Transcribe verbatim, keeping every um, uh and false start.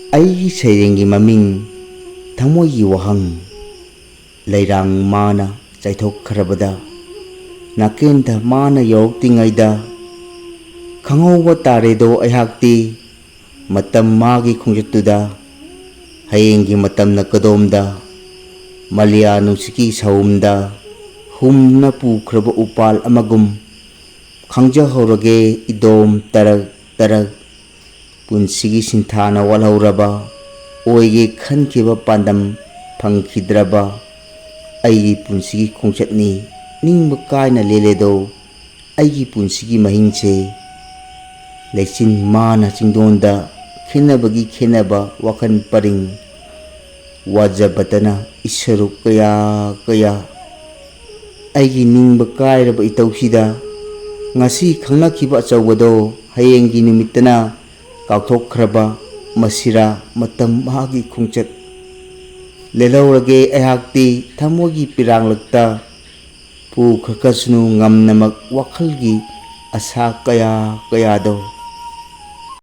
ꯑꯩꯒꯤ ꯁꯩꯔꯦꯡꯒꯤ ꯃꯃꯤꯡ ꯊꯃꯣꯏꯒꯤ ꯋꯥꯍꯪ꯫ ꯂꯩꯔꯥꯡ ꯃꯥꯅ ꯆꯥꯏꯊꯣꯛꯈ꯭ꯔꯕꯗ, ꯅꯥꯀꯦꯟꯗ ꯃꯥꯅ ꯌꯧꯔꯛꯇ꯭ꯔꯤꯉꯩꯗ, ꯈꯪꯍꯧꯕ ꯇꯥꯔꯦꯗꯣ ꯑꯩꯍꯥꯛꯇꯤ꯫ ꯃꯇꯝ ꯃꯥꯒꯤ ꯈꯣꯡꯆꯠꯇꯨꯗ, ꯍꯌꯦꯡꯒꯤ ꯃꯇꯝꯅ ꯀꯗꯣꯝꯗ, ꯃꯂꯤꯌꯥ ꯅꯨꯡꯁꯤꯠꯀꯤ ꯁꯍꯨꯝꯗ ꯍꯨꯝꯗꯨꯅ ꯄꯨꯈ꯭ꯔꯕ ꯎꯄꯥꯜ ꯑꯃꯒꯨꯝ, ꯈꯪꯖꯍꯧꯔꯒꯦ ꯏꯗꯣꯝ ꯇꯔꯛ ꯇꯔꯛ꯫ ꯄꯨꯟꯁꯤꯒꯤ ꯁꯤꯟꯊꯥꯅ ꯋꯥꯠꯍꯧꯔꯕ, ꯑꯣꯏꯒꯦ ꯈꯟꯈꯤꯕ ꯄꯥꯟꯗꯝ ꯐꯪꯈꯤꯗ꯭ꯔꯕ ꯑꯩꯒꯤ ꯄꯨꯟꯁꯤꯒꯤ ꯈꯣꯡꯆꯠꯅꯤ꯫ ꯅꯤꯡꯕ ꯀꯥꯏꯅ ꯂꯦꯜꯂꯦꯗꯣ ꯑꯩꯒꯤ ꯄꯨꯟꯁꯤꯒꯤ ꯃꯍꯤꯡꯁꯦ꯫ ꯂꯩꯆꯤꯟ ꯃꯥꯅ ꯆꯤꯡꯗꯣꯟꯗ ꯈꯦꯟꯅꯕꯒꯤ ꯈꯦꯟꯅꯕ ꯋꯥꯈꯜ ꯄꯔꯤꯡ꯫ ꯋꯥꯖꯕꯇꯅ ꯏꯁꯔꯨ ꯀꯌꯥ ꯀꯌꯥ꯫ ꯑꯩꯒꯤ ꯅꯤꯡꯕ ꯀꯥꯏꯔꯕ ꯏꯇꯧꯁꯤꯗ, ꯉꯁꯤ ꯈꯪꯅꯈꯤꯕ ꯑꯆꯧꯕꯗꯣ ꯍꯌꯦꯡꯒꯤ ꯅꯨꯃꯤꯠꯇꯅ ꯀꯥꯎꯊꯣꯛꯈ꯭ꯔꯕ, ꯃꯁꯤꯔꯥ ꯃꯇꯝ ꯃꯥꯒꯤ ꯈꯣꯡꯆꯠ꯫ ꯂꯦꯜꯍꯧꯔꯒꯦ ꯑꯩꯍꯥꯛꯇꯤ ꯊꯃꯣꯏꯒꯤ ꯄꯤꯔꯥꯡꯂꯛꯇ, ꯄꯨꯈ꯭ꯔꯒꯁꯅꯨ ꯉꯝꯅꯃꯛ ꯋꯥꯈꯜꯒꯤ ꯑꯁꯥ ꯀꯌꯥ ꯀꯌꯥꯗꯣ꯫